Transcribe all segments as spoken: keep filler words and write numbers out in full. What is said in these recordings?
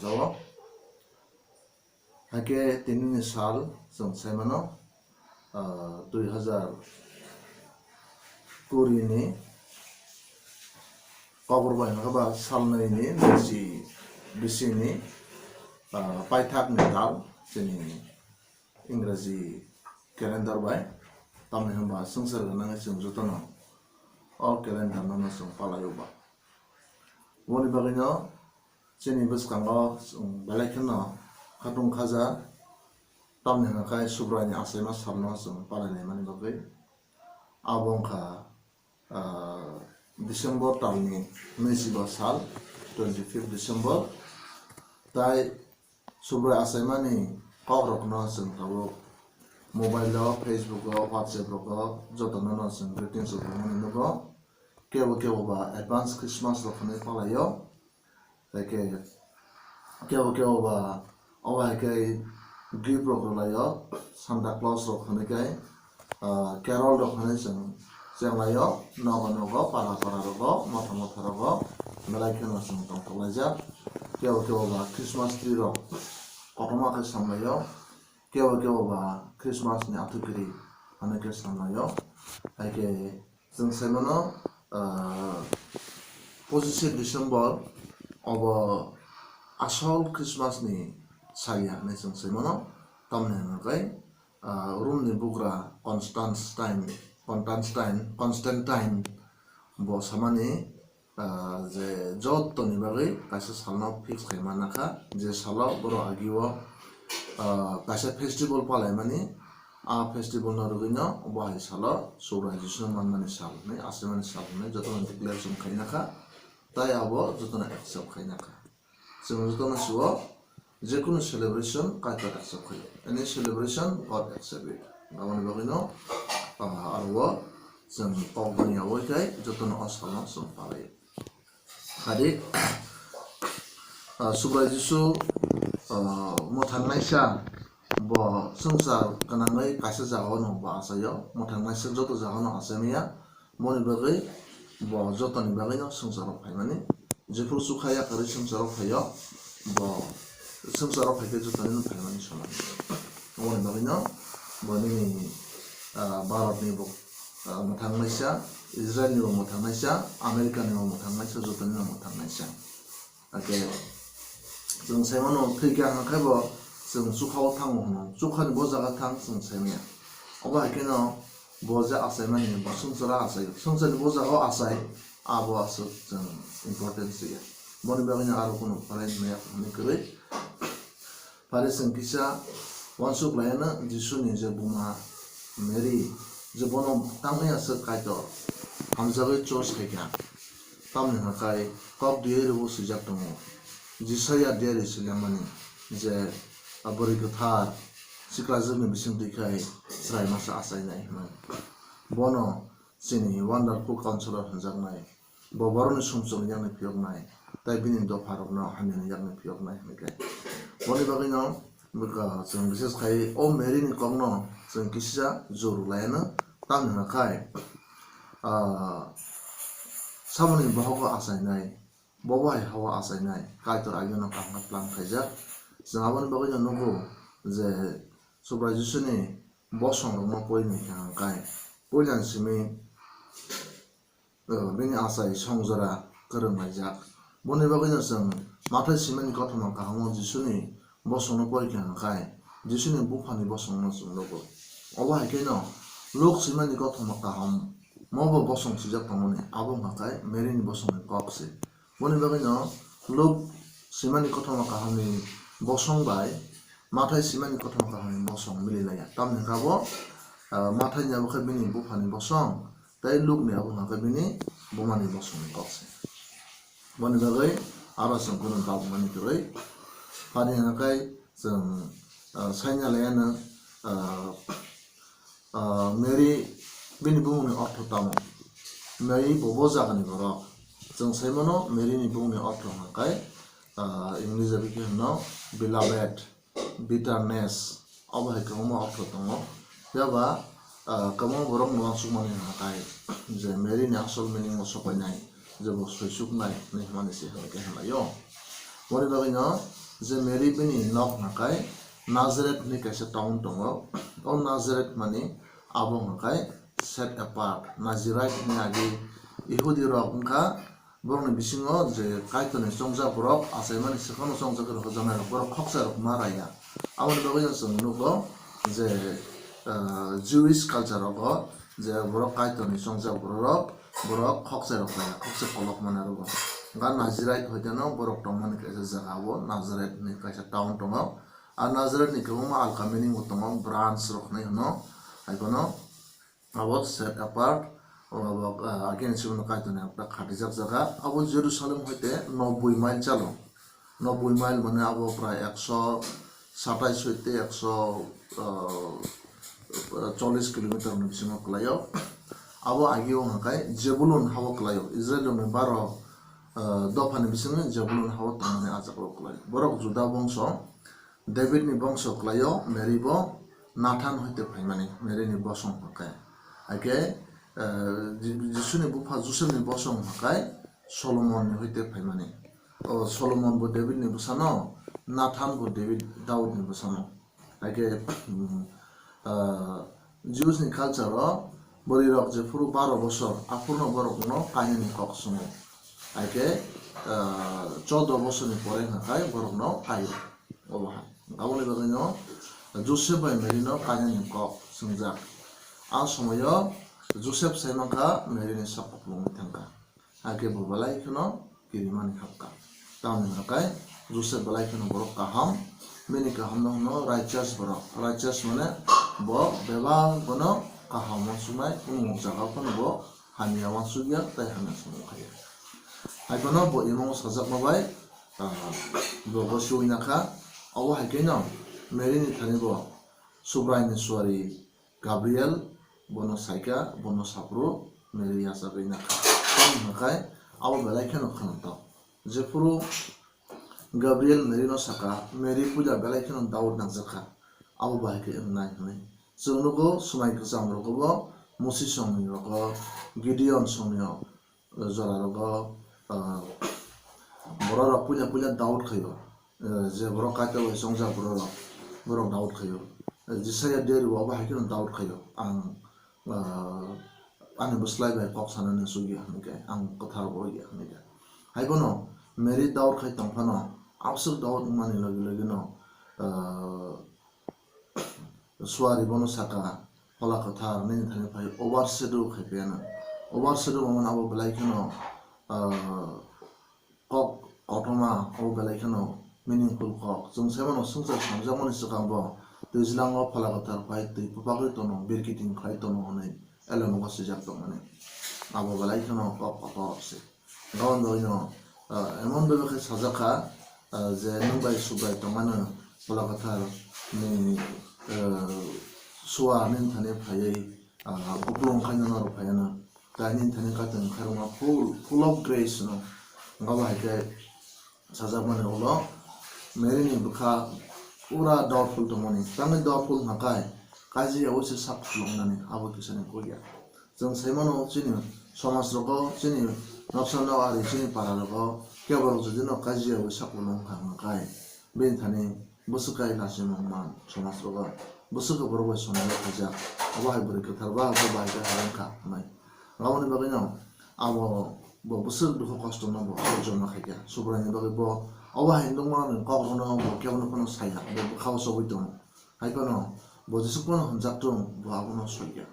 Jawab. Haikhe tinini sal chwng saimano, ah, dui hazar kuri ni Kokborok bai hwnba salnwi ni naichi bisini, ah, paithak ni tal chini Ingraji calendar bai, tamni hwnba swngchar gwnangwi chwng jotono o calendar no chwng palai o ba. Boni bagwino chini bwskango chwng belai kheno khatung khaja, tamni hwnba khe Subraini achaima salno chwng palai naimani bagwi. Abo wngkha ah, December talni naichiba sal, twenty fifth December. Tai Subrai achaimani kokrokno chwng tabuk mobile o, Facebook o, WhatsApp rogo jotono no chwng greetings rok rwmani nugo. Kebo kebo ba advance Christmas rok hwnwi palaio. Haikhe kebo kebo ba obo haikhe gift rok rwlaio, Santa Claus rok hwnwi khe, ah, carol rok hwnwi chwng chenglaio, nogo nogo, para para rogo, motha motha rogo belai kheno chwng tongthok laijak. Kebo kebo ba Christmas tree rok kotorma khe samlaio, kebo kebo ba Christmas ni athukiri hwnwi khe samlaio. Haikhe chwng saimano, ah, pochishe December obo asol Christmas ni sal ya hinwi chwng saimano. Tamni hwnkhai, ah, Rome ni bugra Constantine, Constantine, Constantine bo samani, ah, je jotoni bagwi kaisa salno fix khai manna kha, je salo borok agio, ah, kaisa festival palaimani, a festival no rwgwino bo hai salo Subrai Jisuno manmani sal hwnwi, achaimani sal hwnwi jotono declaration khaina kha, tai abo jotono accept khaina kha. Chwng jotono sio, jekunu celebration Kaitor accept khaio. Any celebration, God accept it. Aboni bagwino, ah, aro chwng kok bani yawi khai jotono o salno chwng palai. Hadi, ah, Subrai Jisu, ah, mwthangnaisa bo swngchar gwnangwi kaisa jagao no bo achaio. Mwthangnaisa joto jagao no achai maya. Boni bagwi bo jotoni bagwino swngcharo phaimani. Jephuru chukha yakarwi swngcharo phaio, bo swngcharo phaikhe jotoni no phaimani soman. Boni bagwino bo nini, ah, Bharatni bo, ah, mwthangnaisa, Israelni bo mwthangnaisa, Americani bo mwthangnaisa, jotoni no mwthangnaisa. Hakhe chwng saimano thwikha hwnkhai bo chwng chukhao thango hwno, chukhani bo jaga thang chwng saimaya. Obo hai kheno bo je achaimani bo swngchara achai, swngcharni bo jagao achai, abo aswk chwng importance ya. Boni bagwino aro kunu phalai maya hwnwi kwrwi. Phari chwng kisa uansuk laiano Jisuni je buma Mary, je bono tangwi aswk Kaitor hamjagwi choice khaikha. Tamni hwnkhai kok diyario bo swijak tongo, Jisaya diary swilaimani, je a bwrwi kwthar siklajwkni bisingtwi khai chwrai masa achainai hwnwi. Bono chini Wonderful Counselor hwnjaknai, bo borokni sumsokni yakni phiyoknai, tei bini dopharokno hamyani yakni phiyoknai hwnwi khe. Boni bagwino bwkha chwng bises khai o Mary ni kokno chwng kisa juru laiano, tamni hwnkhai, ah, samani bohogo achainai, bo bai hawa achainai, Kaitor agino kaham khe plan khaijak. Chwng aboni bagwino nugo je Subrai Jisuni bosongrokno porinai hwnkhai, puilani simi, eh, bini achai songjora kwrwng laijak. Boni bagwino chwng Mathai simani kothoma kahamo Jisuni bosongno porikha hwnkhai, Jisuni buphani bosongno chwng nugo. Obo hai kheno Luk simani kothoma kaham mobo bosong swijak tongmani, abo hwnkhai Mary ni bosongni kok se. Boni bagwino Luk simani kothoma kahamni bosong bai Mathai simani kothoma kahamni bosong mililaiya. Tamni hwnkhabo, ah, Mathai ni abo khe bini buphani bosong, tei Luk ni abo hwnkhai bini bumani bosongni kok se. Boni bagwi aro chwng kunu doubt mani kwrwi. Phani hwnkhai chwng, ah, saina laiano, ah, Ah, Mary bini bumungni ortho tamo? Mary bo, bo jagani borok. Chwng sai mano Mary ni bumungni ortho hwnkhai, ah, English bai khe hwno beloved, bitterness, abo hai kwbangma ortho tongo. Phiya ba, ah, kwbangma borok no uansukmani hwnkhai je Mary ni asol meaning o sopainai, je bo soisuknai hinwi hwnmani se hwnwi khe hwnlaio. Boni bagwino je Mary bini nok hwnka khe Nazareth hwnwi kaisa town tongo. O Nazareth mani abo hwnka khe set apart, Nazirite hwnwi agi Yehudi rok wngkha. Borokni bisingo je Kaitorni chongjak borok achaimani swkangno chongjak rok, janai rok, borok khoksa rok ma raya. Aboni bagwi no chwng nugo je, ah, Jewish culture rogo je borok Kaitorni chongjak borok, borok khoksa rok raya, khoksa kolok mana rogo. Ga Nazirite hoiteno borok tongmani kaisa jaga abo Nazarite ni kaisa town tongo. A Nazarite ni kwbangma alka meaning bo tongo, branch rok hinwi hwno, hai phano abo set apart, abo, ah, again, siboni Kaitorni ekta khatijak jaga. Abo Jerusalem hoite noboi mile chalo. Noboi mile mane abo prai ekso satais hoite ekso, ah, chollish kilometer ni bisingo kwlaio. Abo agio hwnka khe Jebulun hao kwlaio. Israel rokni baro, ah, dophani bisingo Jebulun hao tongmani ah jaga o kwlaio. Borok Juda bongso. David ni bongso kwlaio, Mary bo Nathan hoite phaimani, Mary ni bosong hwnka khe. Hakhe, eh, Ji-, Jisu ni bupha Joseph ni bosong hwnka khe Solomon ni hoite phaimani. O Solomon bo David ni bwsano, Nathan bo David, Daud ni bwsano. Hakhe, mm, eh, Jews ni culture o bwrwi rok jephuru baro bosor, aphuru no borok no kainwi ni kok swngo. Hakhe, ah, choudo bosor ni pore hwnka khe borok no kaio. Obo hai. Aboni bagwi no Joseph bai Mary no kainwi ni kok swngjak. A somoyo Joseph sai mankha Mary ni sak kupulung thangkha. Hakhe bo belai kheno kirimani hapkha. Tamoni hwnka khe Joseph belai kheno borok kaham, bini kaham no hwno righteous borok. Righteous mane bo bebak bono kaham uansuknai, kunu jaga phano bo hamya uansukya tei hamya samung khaiya. Hai phano bo imo sajakma bai, ah, bo gosiwi nakha. Obo hai kheno Mary ni thani bo Subraiyung ni suari Gabriel bono saikha, bono saphuru Mary yachagwi nakha. Tamoni hwnka khe abo belai kheno khwnathok. Jephuru Gabriel Mary no saka, Mary puila belai kheno doubt nangjakha, abo bahai khe wngnai hwnwi. Chwng nugo swmai kwcham rogo bo Musi songni rogo, Gideon songni rogo, jora rogo, ah, borok rok puila puila doubt khaio, eh, je borok Kaitor bai chongjak borok rok, borok doubt khaio. Eh, Jisaiya diary o abo hai kheno doubt khaio, ang, ah, ani bwslai bai kok sanani sugya hwnwi khe, ang kwthar bo ya hwnwi khe. Hai bono Mary doubt khai tong phano, abswk doubt wngmani logi logi no, ah, suari bono saka, Phola Kwthar nini thani phai overshadow khai phiyano. Overshadow wngmano abo belai kheno, ah, kok kotorma, abo belai kheno meaningful kok. Chwng sai mano swngchar samjakmani swkang bo twijlango Phola Kwthar phai twi bupagwi tono, birkiting khlai tono hwnwi elemgo swijak tongmani. Abo belai kheno kok kotor se. Gabon bagwino, ah, emon bebak khe sajak kha, ah, je nwng bai Subrai tongmano Phola Kwthar ni, ah, sua nini thani phaiwi, ah, kupulung khai nono rw phaiano. Tai nini thani kaitwi khairokma full, full of grace no. Gabo hai khe sajakmani ulo Mary ni bwkha pura doubtful tongmani. Tamni doubtful hwnka khe kaji yaui se sak khuloknani abo kisani kok ya. Chwng sai mano chini somaj rogo, chini noksa nok ari chini para rogo keborok jodi no kaji yaui sak khulok wngkha hwnka khe bini thani bwswk kai lachimung man somaj rogo. Bwswk khe borok bai sonai khaijak. Obo hai bwrwi kwthar ba bo bai khe hai wngkha hwnwi. Aboni bagwi no abo bo bwswk dukhu kosto no bo jorma khaikha. Subraiyungni bagwi bo obo hai wngma ni kok rwno bo kebo no phano saiya, bo bwkha o chobwi tongo. Hai phano bo jesuk phano hwnjak thung, bo abono soikha.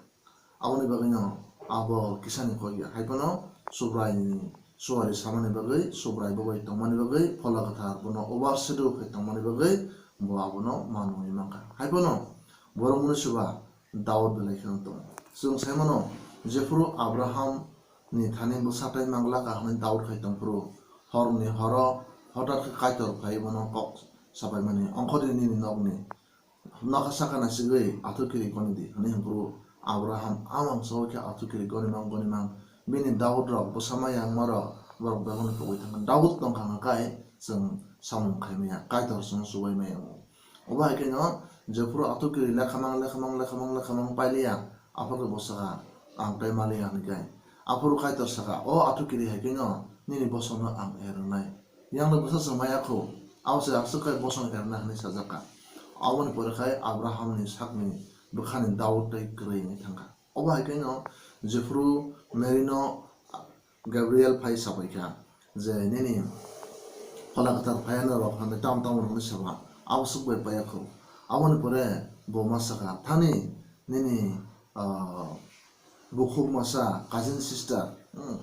Aboni bagwi no abo kisani kok ya. Hai phano Subraiyungni suari samani bagwi, Subrai bo bai tongmani bagwi, Phola Kwthar bono overshadow khai tongmani bagwi bo abono manwi mankha. Hai phano borok mwnwi se ba Daud belai kheno tongo. Chwng sai mano, jephuru Abraham ni thani bwsa tai mang glak hwnwi Daud khai tongphuru, horni horo hotat khe Kaitor phai bono kok sapaimani, "Ongkhordi nini nokni nokha saka naisingwi athukiri goni di," hwnwi hwnphuru Abraham amang sawi khe athukiri goni mang goni mang bini Daud rok bwsa maya wngma rok borok bebakno pogwi thangkha. Daud tongkha hwnka khe chwng samung khai maya, Kaitor chwngno chubai maya wngo. Obo hai kheno jephuru athukiri lekha mang, lekha mang, lekha mang, lekha mang pailiya, aphuru bo saka, "Ang tei maliya," hwnwi khe. Aphuru Kaitor saka, "O athukiri hai kheno nini bosongno ang er rwnai. Yang le bwsa se maya kho, Abo se aswk khai bosong erna hwnwi sajak kha. Aboni pore khai Abrahamni sakni bwkhani Daud tei kwrwi wngwi thang kha. Obo hai khe no jephru Mary no Gabriel phai sapai kha je, "Nini Phola Kwthar phaiya norok," hwnwi tam tamo hwnwi saba, abo swk bai paiya kho. Aboni pore bo ma sa kha, "Thani nini, ah, bukhuk masa, cousin sister, hmm,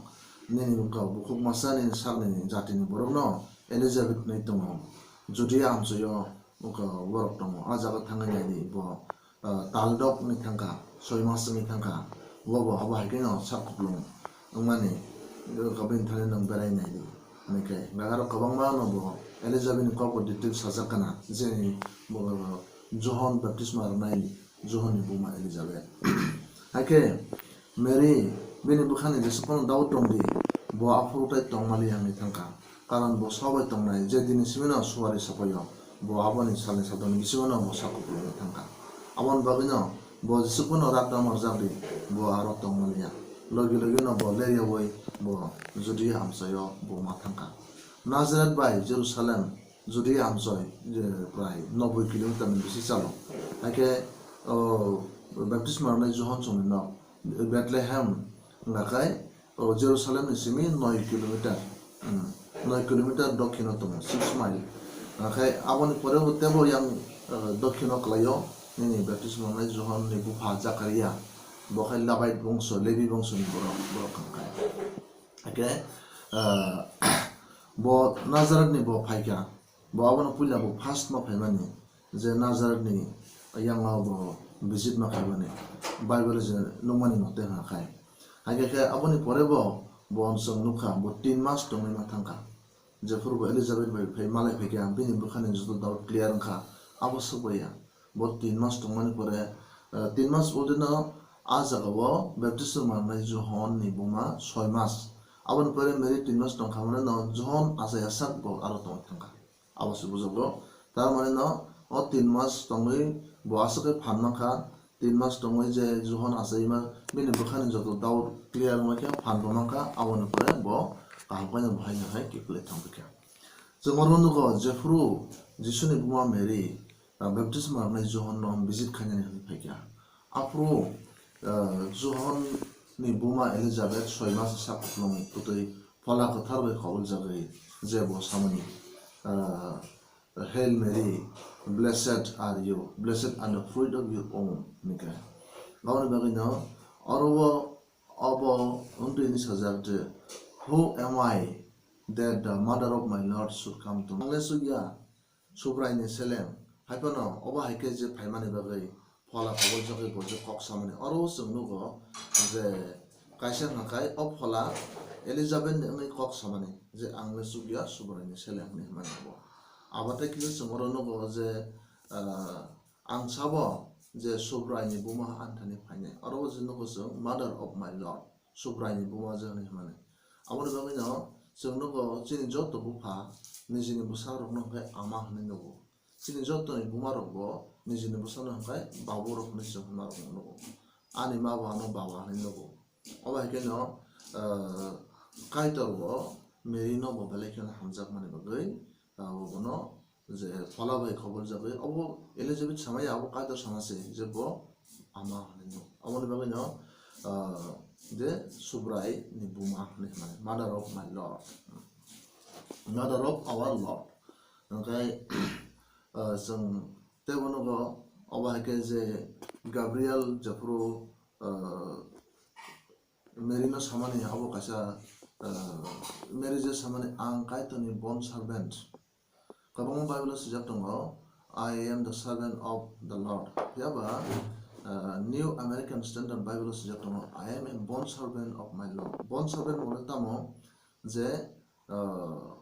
nini wngkha bukhuk masa, nini sakni jatini borokno Elizabeth hwnwi tongo, Judia amchoio wngkha borok tongo, a jaga thangwi naidi bo, ah, taldok wngwi thangkha, soi mas wngwi thangkha, bo bo abo hai kheno sak kupulung wngmani, wngkha bini thani nwng berai naidi," hwnwi khe. Aro kwbangma no bo Elizabeth ni kok bo detail sajak kana, jeni bo Johon baptisma rwnai Johon ni buma Elizabeth. Hakhe Mary bini bwkhani jesuk phano Daud tongdi, bo aphuru tai tongmani wngwi thangkha, karon bo sabai tongnai je dini simino suari sapaio, bo aboni salni sadoni bisingo no bo sak kupulungwi thangkha. Aboni bagwino bo jesuk phano rak da marjakdi, bo aro tongmani ya. Logi logi no bo leryaui bo Judia amchaio bo ma thangkha. Nazareth bai Jerusalem Judia amchoi, je prai noboi kilometer ni bisi chalo. Hakhe, o, baptisma rwnai Johon chongni nok Bethlehem wngkha khai, o, Jerusalem ni simi noi kilometer, hmm, noi kilometer dokhino tongo, six mile. Wngkha khai aboni pore bo tebo yang, o, dokhino kwlaio nini baptisma rwnai Johon ni bupha Jakaria, bo khai Labait bongso, Lebi bongso ni borok, borok wngkha khai. Hakhe, ah, bo Nazareth ni bo phaikha, bo abono puila bo first ma phaimani, je Nazareth ni yango bo visit ma khaimani, Bible je nukmani mote hwnka khai. Hakhe khe aboni pore bo, bo chwng nukha, bo tin mas tongwi ma thangkha. Jephuru bo Elizabeth bai phai malai phaikha, bini bwkhani joto doubt clear wngkha, abo swk bai ya. Bo tin mas tongmani pore, eh, tin mas bolte no a jaga o baptisma rwnai Johon ni buma soi mas. Aboni pore Mary tin mas tongkha mane no Johon achai ya sak bo aro tongwi thangkha. Abo se bujago. Tar mane no o tin mas tongwi bo aswk khe phan mankha, tin mas tongwi je Johon achaima bini bwkhani joto doubt clear wngma khe phan bo mankha, aboni pore bo kaham khe no bo hai no hai kiphilwi thangpikha. Chwng oro nugo jephuru Jisuni buma Mary ah, baptisma rwnai Johon no visit khainani hwnwi phaikha. Aphuru, ah, Johon ni buma Elizabeth soi mas sak kupulung kwtwi Phola Kwthar bai koboljagwi je bo samani, ah, "Hail Mary, blessed are you, blessed are the fruit of your womb," hwnwi kha. Aboni bagwi no oro o, obo wngtwi hwnwi sajak je, "Who am I that the mother of my Lord should come to me?" Ang le chukya, Subraini seleng, hai phano obo hai khe je phaimani bagwi phola koboljagwi bo je kok samani. Oro chwng nugo je kaisa hwnka khai o phola Elizabeth ni wngwi kok samani je, "Ang le chukya Subraini seleng," hwnwi hwnmani bo. Abo tei kisa chwng oro nugo je, ah, ang sabo je Subraini buma ani thani phainai. Oro o je nugo chwng Mother of my Lord. Subraini buma je hwnwi hwnmani. Aboni bagwino chwng nugo chini joto bupha nijini bwsarokno hwnkhe ama hwnwi nugo. Chini jotoni bumarokbo nijini bwsano hwnkhe baburok hwnwi chwng hwnmarokno nugo. Ani ma bano baba hwnwi nugo. Obo hai kheno, ah, Kaitor bo Mary no bo belai kheno hamjakmani bagwi, ah, bono je phola bai koboljagwi, obo Elizabeth samaya, abo Kaitor sama se je bo ama hwnwi nugo. Aboni bagwino, ah, je Subrai ni buma hwnwi hwnmani, Mother of my Lord, Mother of our Lord. Hwnkhe, ah, chwng teibo nugo, obo hai khe je Gabriel jephuru, ah, Mary no samani abo kaisa, ah, Mary je samani, "Ang Kaitorni bond servant." Kwbangma Bible o swijak tongo, "I am the servant of the Lord." Phiya ba, ah, New American Standard Bible o swijak tongo, "I am a bond servant of my Lord." Bond servant mane tamo je, ah,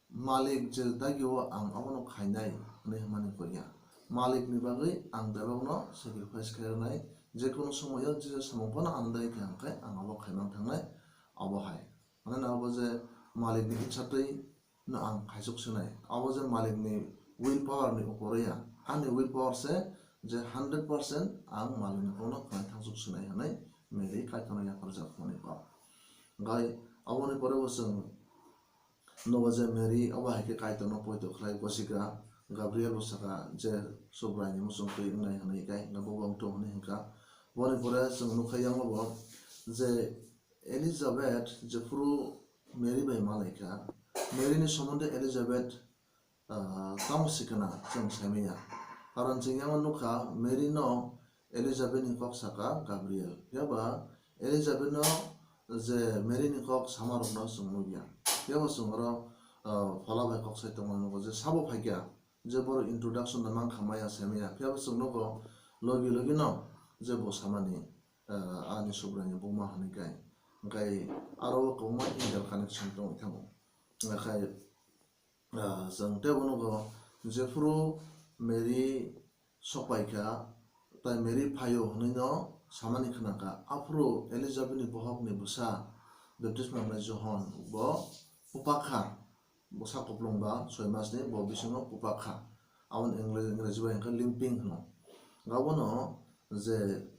malik je dagio ang abono khainai hwnwi hwnmani kok ya. Malikni bagwi ang bebakno sacrifice khairwnai, je kono somoio je samung phano ano dagikha hwnkhe ang abo khaiman thangnai, abo hai. Mane abo je malikni ichha twi no ang khaisuk swnai. Abo je malikni will power ni upor ya. Ani will power se je hundred percent ang malikni kokno khwnai thangsuk swnai hwnwi Mary Kaitorno yapharjak hwnwi kok. Gai aboni pore bo chwng Nogo je Mary obo hai khe Kaitorno poito khlai gosikha, Gabriel bo sakha je Subraini muchung twi wngnai hwnwi khe, hwnkhe bobo wngthung hwnwi hwnkha. Boni pore chwng nukha yango bo je Elizabeth jephuru Mary bai malaikha, Mary ni somonde Elizabeth ah, tamo sikana chwng saimanya. Karon chwng yango nukha, Mary no Elizabeth ni kok saka Gabriel. Phiya ba Elizabeth no je Mary ni kok sama rok no chwng nukya. Phiya ba chwng oro, ah, phola bai kok sai tongma nugo je sabo phaikya, je borok introduction no mankha maya saimanya. Phiya ba chwng nugo logi logi no je bo samani, ah, ani Subraini buma hwnwi kai. Hwnkhe aro o kwbangma interconnection tongwi thango. Hwnkhe Ah, chwng teibo nugo, jephuru Mary sokpaikha, tai Mary phaio hwnwi no samani khnakha. Aphuru Elizabethni bohokni bwsa, baptisma wngnai Johon, bo pupakha, bwsa kuplung ba soi masni bo bisingo pupakha. Aboni Engle-, Engrezi bai hwnkhe limping hwno. Abono je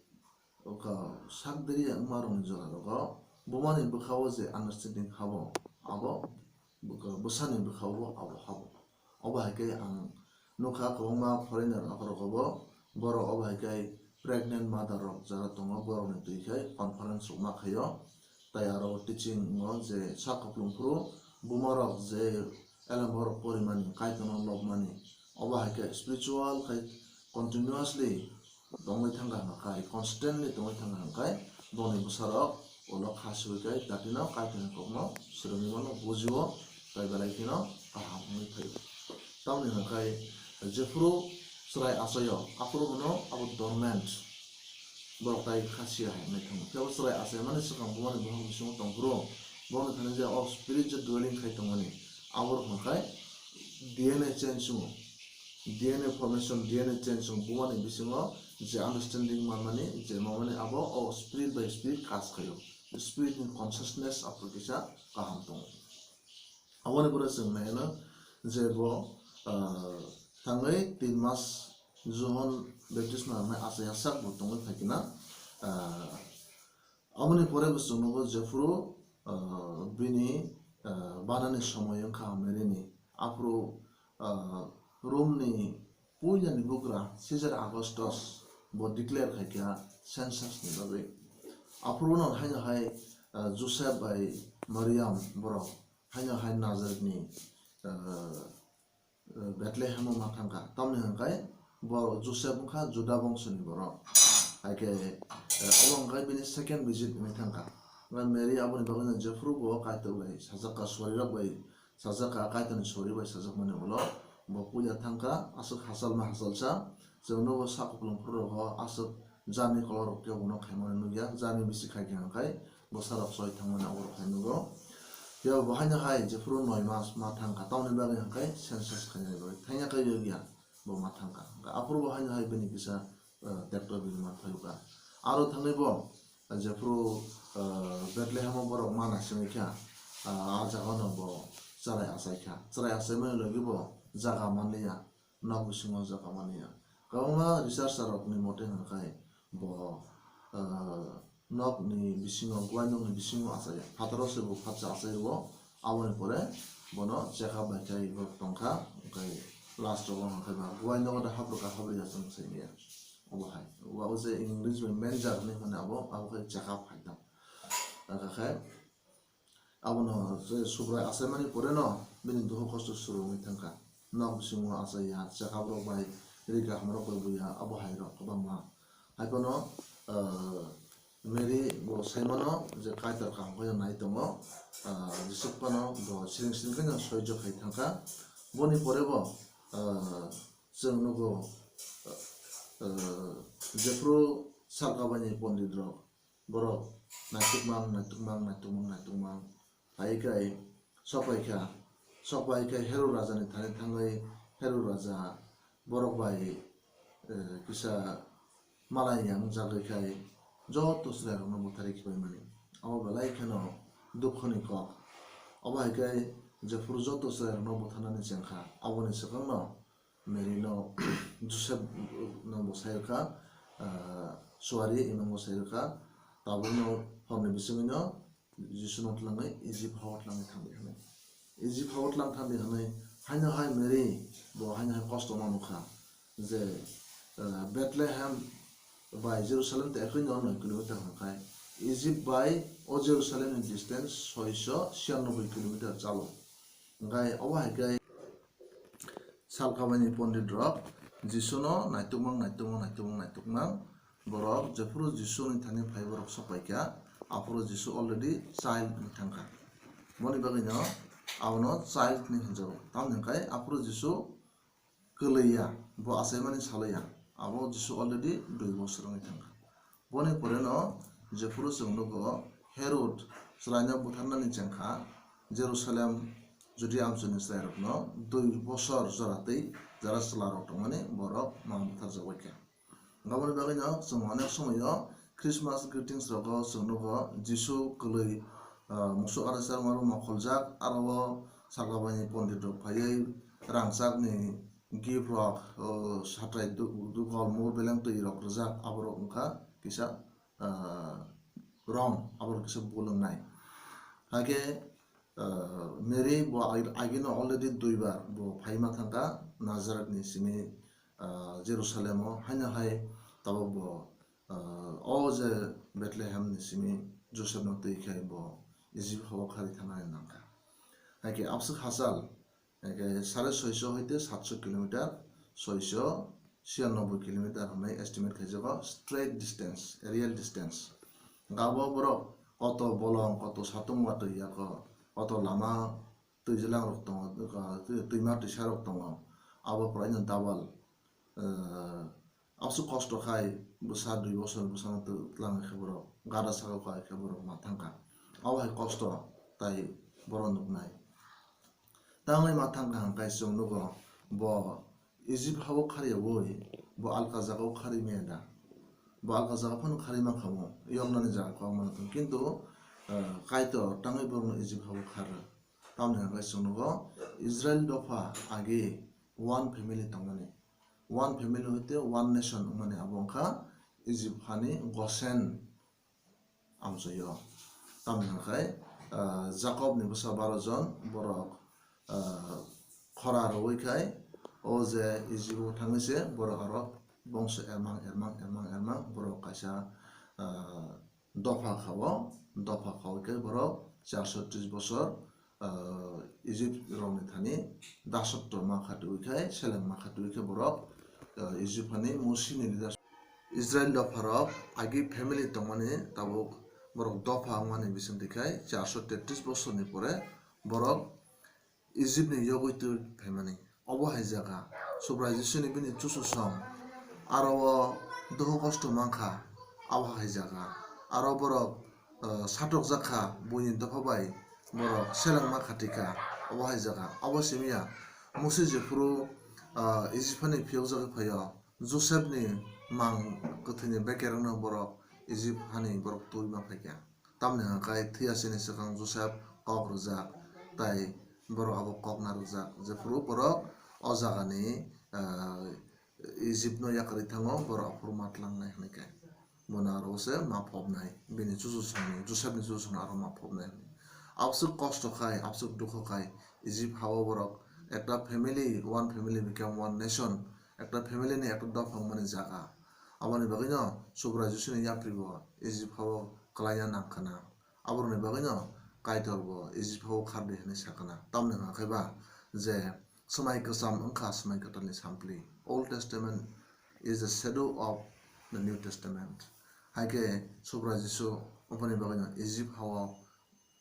Oka sak diri wngma rokni jora rogo bumani bwkha o je understanding habo, abo bwkha-, bwsani bwkha o abo habo. Obo hai khe ang nukha kwbangma foreigner rok rogo bo, borok obo hai khe pregnant mother rok jara tongo, borokni twi khai conference rok ma khaio. Tai aro teaching o je sak kupulung phuru buma rok je elem borok porimani, Kaitorno lobmani, obo hai khe spiritual khai continuously tongwi thangkha hwnkhai, constantly tongwi thangkha hwnkhai, bongni bwsarok ulo kha siwi khai datino Kaitorni kokno swrwngwi mano, bujio, tai belai kheno kaham wngwi phaio. Tamoni hwnkhai jephuru chwrai achaio, aphuru bono abo dormant borok tai kha siya hai wngwi thango. Phiya bo chwrai achaimani swkang bumani bohok bisingo tongphuru, bongni thani je o spirit je dwelling khai tongmani, aborok hwnkhai D N A change wngo. D N A formation, D N A change wng bumani bisingo je understanding manmani, je mamani abo o spirit by spirit kaj khaio. Spirit ni consciousness aphuru kisa kaham tongo. Aboni pore chwng nai ano je bo, ah, thangwi tin mas Johon baptisma rwnai achai sak bo tongwi phaikhe na, ah, Aboni pore bo chwng nugo jephuru, ah, bini, ah, banani somoi wngkha Mary ni. Aphuru, ah, Rome ni puila ni bugra Caesar Augustus bo declare khaikha census ni bagwi. Aphuru no haino hai, ah, Joseph bai Mariam borok haino hai Nazareth ni, ah, Bethlehem o ma thangkha. Tamoni hwnkhai bo Joseph wngkha Juda bongso ni borok. Hai khe, eh, obo hwnkhai bini second visit wngwi thangkha. Omo Mary aboni bagwi no jephuru bo Kaitor bai sajakha, suari rok bai sajakha, Kaitor ni suari bai sajakmani ulo bo puila thangkha, aswk hachal ma hachalsa. Chwng nogo sak kupulung phuru rogo aswk jani kolor rok kebo no khaimani nukya, jani bisi khai khe hwnkhai bwsa rok choi thangmani abo rok khai nugo. Phiya bo haino hai jephuru noi mas ma thangkha, tamoni bagwi hwnkhai census khainani bagwi thangya khe yokya bo ma thangkha. Hwnkhai aphuru bo haino hai bini kisa, eh, tekto bini ma thayuka. Aro thangwi bo, eh, jephuru, eh, Bethlehem o borok ma naisingwi kha, ah, a jaga no bo chwrai achai kha. Chwrai achaimani logi bo jaga manliya. Nok bisingo jaga mani ya. Kwbangma researcher rokni mote hwnkhai bo, ah, nokni bisingo, guai nokni bisingo achaiya. Phataro se bo phatsa achaio, aboni pore bono check up bai khe bo tongkha, hwnkhai last o hwnkhai ba guai nogo da habrwk ka habrwk ya chwng saimanya. Obo hai. Obo je English bai manger hinwi hwnwi abo, abo khe check up hai tong. Hwnkhai Abono je Subrai achaimani poreno bini dukhu kosto suru wngwi thangkha. Nok bisingo achaiya, chekap rok bai, ri kaham rok bai buya, abo hai rok kwbangma. Hai phano, ah, Mary bo saimano je Kaitor kaham khe nai tongo, ah, jeswk phano bo siring siring khe soijo khai thangkha. Boni pore bo, ah, chwng nugo, ah, jephru salka baini pondit rok, Borok naitukmang, naitukmang, naitukmang, naitukmang. Phai khe sokpaikha, sokpaikhe Herod rajani thani thangwi Herod raja borok bai, eh, kisa malai yang jagwi khai joto chwrairokno butharwi khibaimani. Abo belai kheno dukhoni kok. Obo hai khe jephuru joto chwrairokno butharnani chengkha, aboni swkangno Mary no Joseph no bo sai rwkha, ah, suari imang bo sai rwkha, tabukno horni bisingwino Jisu no twlangwi Egypt hao twlangwi thangwi hwnwi. Egypt hao tlang thangdi hwnwi haino hai Mary bo haino hai kosto ma nukha je, eh, Bethlehem bai Jerusalem tei ekoi no noi kilometer hwnkhai Egypt bai o Jerusalem ni distance soiso siyanoboi kilometer chalo. Hwnkhai obo hai khe salkabaini pondit rok Jisu no naitukmang, naitukmang, naitukmang, naitukmang. Borok jephuru Jisu ni thani phai borok sok paikha, aphuru Jisu already child wng thangkha. Boni bagwi no abono child ni hinjago. Tamoni hwnkhai aphuru Jisu kwlwiya, bo achaimani saloya, abo Jisu already dui bosor wngwi thangkha. Boni pore no jephuru chwng nugo Herod chwraino butharnani chengkha, Jerusalem, Judia amchoni chwrairokno dui bosor jora tei jara chwlarok tongmani borok ma butharjak bai kha. Aboni bagwino chwng onek somoio Christmas greetings rogo chwng nugo Jisu kwlwi, ah, musuk aro chermaro mokholjak, aro o salkabaini pondit rok phaiwi rangchakni gift rok, o, satrai du-, du-, golmur beleng twi rok rwjak, aborok wngkha kisa, ah, wrong, aborok kisa bul wngnai. Hakhe, ah, Mary bo ag-, agino already duibar bo phaima thangkha Nazareth ni simi, ah, Jerusalem o, haino hai tabuk bo, ah, o je Bethlehem ni simi Joseph no twi khai bo Egypt hao khari thangnani nangkha. Hakhe abswk hachal, hakhe sare soiso hoite satso kilometer, soiso siyanoboi kilometer hwnwi estimate khaijago, straight distance, real distance. Gabo borok koto bolong, koto satung watwi yako, koto lama twijlang rok tongo, twi-, twima twisa rok tongo, abo puraino double, eh, abswk kosto khai bwsa dui bosor bwsano tw-, twlang khe borok gada saka khai khe borok ma thangkha. Abo hai kosto tai borok nuknai. Tangwi ma thangkha hwnkhai chwng nugo bo Egypt hao khariyaui bo alka jagao khari maya da? Bo alka jaga phano khari mankha mo, yoknani jaga kok mano thung, kintu, eh, Kaitor tangwi borokno Egypt hao khar rw. Tamoni hwnkhai chwng nugo Israel dopha agi one family tongmani. One family hoite one nation wngmani abo wngkha Egypt hani Goshen amchoio. Tamoni hwnkhai, ah, Jakob ni bwsa baro jon borok, ah, khora rwui khai o je Egypt o thangwi se borok aro bongso ermang, ermang, ermang, ermang borok kaisa, ah, dopha khao, dopha khao khe borok charso tris bosor, ah, Egypt rokni thani dasotto ma khatwi khai, seleng ma khatwi khe borok, ah, Egypt hani Musini leadership. Israel dopharok agi family tongmani tabuk borok dopha wngmani bisingtwi khai charso tetris bosorni pore borok Egypt ni yogwi twi phaimani. Obo hai jaga Subrai Jisuni bini chuchusong aro o dukhu kosto mankha, abo hai jaga aro borok, ah, satokjak kha buini dopha bai borok selengma khatikha, obo hai jaga. Obo simiya Musi jephuru, ah, Egypt hani phiyokjagwi phaio, Joseph ni mang kwthwini bekerwngno borok Egypt hani borok twi ma phaikha. Tamni hwnkhai thwiya sini swkang Joseph kok rwjak, tai borok abo kok narwkjak. Jephuru borok o jagani, ah, Egypt no yakarwi thango, borok aphuru ma tlangnai hwnwi khe. Bono aro se ma phobnai, bini chuchusongni, Joseph ni chuchusongno aro ma phobnai hwnwi. Abswk kosto khai, abswk dukho khai, Egypt hao borok ekta family, one family become one nation, ekta family ni ekta dopha wngmani jaga. Aboni bagwino Subrai Jisuni yapri bo Egypt hao kwlaina nangkhana. Aborokni bagwino Kaitor bo Egypt hao khardi hwnwi sakana. Tamni hwnkhai ba je swmai kwcham wngkha swmai kwtalni sampli. Old Testament is the shadow of the New Testament. Hai khe Subrai Jisu oboni bagwino Egypt hao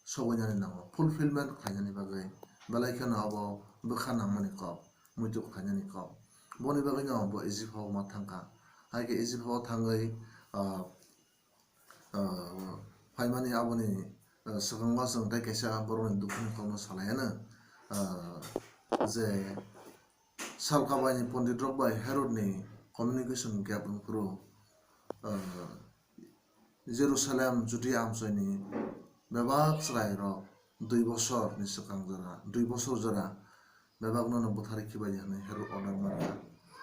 soboinani nango, fulfillment khlainani bagwi. Belai kheno abo bwkha nangmani kok, muitu khlainani kok. Boni bagwino bo Egypt hao ma thangkha. Hai khe Egypt hao thangwi, ah, ah, phaimani aboni, ah, swkango chwng tei kaisa borokni dukhuni kokno salaiano, ah, je salkabaini pondit rok bai Herod ni communication gap wngphuru, ah, Jerusalem, Judia amchoini bebak chwrairok dui bosorni swkang jora, dui bosor jora bebakno no bwtharwi khibaidi hwnwi Herod order manna.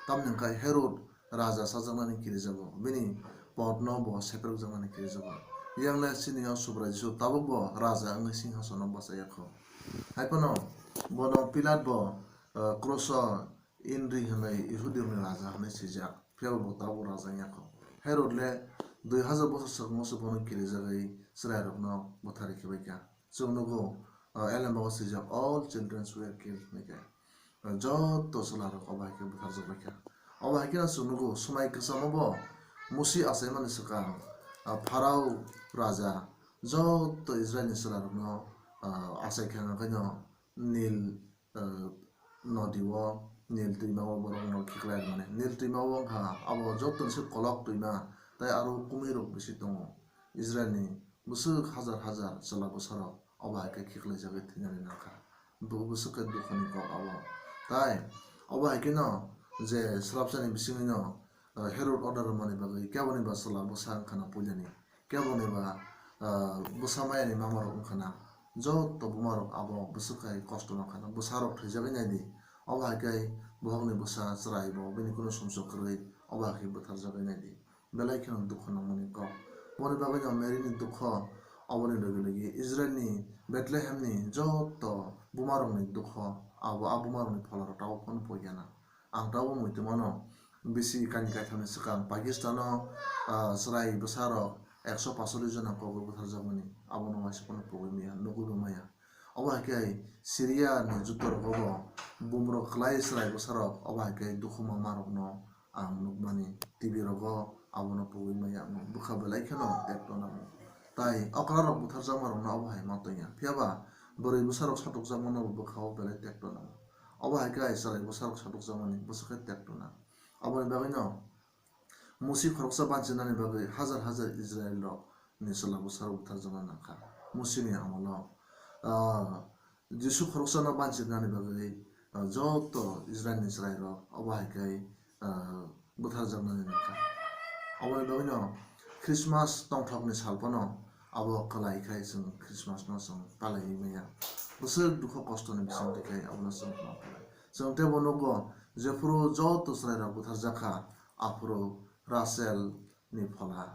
Tamni hwnkhe Herod raja chajaknani kirijago, bini podno bo seprwkjaknani kirijago. Yang le chini o Subrai Jisu tabukbo raja wngwi singhasono bachai ya kho. Hai phano Bono Pilat bo, ah, kroso inri hwnwi Ihudirokni raja hwnwi swijak, phiya bo bo tabuk raja wngya kho. Herod le dui hazar bosor swkangma se bono kirijagwi chwrairokno butharwi khibaikha. Chwng nugo, ah, elembago swijak, "All children were killed," hwnwi khe. Ah, joto chwlarok obo hai khe butharjak baikha. Obo hai kheno chwng nugo, swmai kwchamo bo Musi achaimani swkang, ah, Pharao raja joto Israilni chwlarokno, ah, achaikha, hwnkheno Nil, ah, nodi o, Nil twima o borokno khiklai rwmani. Nil twima o wngkha abo jotoni se kolok twima, tei aro kumirok bisi tongo. Israilni bwswk hazar hazar chwla bwsarok obo hai khe khiklaijagwi thwinani nangkha. Bo bwswk khe dukhoni kok abo. Tai obo hai kheno je swrapsani bisingwino, ah, Herod order rwmani bagwi keboni ba chwla bwsa wngkhana puilani, keboni ba, ah, bwsa mayani mamarok wngkhana, joto bumarok abo bwswk khai kosto nangkhana, bwsarok thwijagwi naidi. Obo hai khe bohokni bwsa chwrai bo bini kunu sumsok kwrwi obo hai khe butharjagwi naidi. Belai kheno dukhu nangmani kok. Boni bagwino Maryni dukhu, aboni logi logi Israilni Bethlehemni joto bumarokni dukhu, abo a bumarokni pholarok tabuk phano poiya na. Ang tabuk muitu mano, bisi kaini kaithamni swkang Pakistano, ah, chwrai bwsarok ekso pasollis jona kogwi butharjakmani, abono waisa phano pogwi maya, nugwi bo maya. Obo hai khe Syriani juddorogo bo bumrok kwlai chwrai bwsarok obo hai khe dukhu mangmarokno ang nukmani, T V rogo abono pogwi maya, ang bwkha belai kheno tekto nango. Tai okra rok butharjakma rokno obo hai ma tongya, phiya ba bwrwi bwsarok satokjakmano bo bwkha o belai tekto nango. Obo hai khe chwrai bwsarok satokjakmani bwswk khe tekto nang. Aboni bagwino Musi khoroksa banchirnani bagwi hazar hazar Israil rok ni chwla bwsarok butharjakna nangkha. Musini amolo, ah, Jisu khoroksano banchirnani bagwi, ah, joto Israilni chwrairok obo hai khe, ah, butharjaknani nangkha. Aboni bagwino Christmas tongthokni sal phano abo kwlai khai chwng Christmasno chwng palaiwi maya. Bwswk dukhu kostoni bisingtwi khai abono chwng ma palai. Chwng teibo nukgo, jephuru joto chwrairok butharjak kha, aphuru Rachel ni phola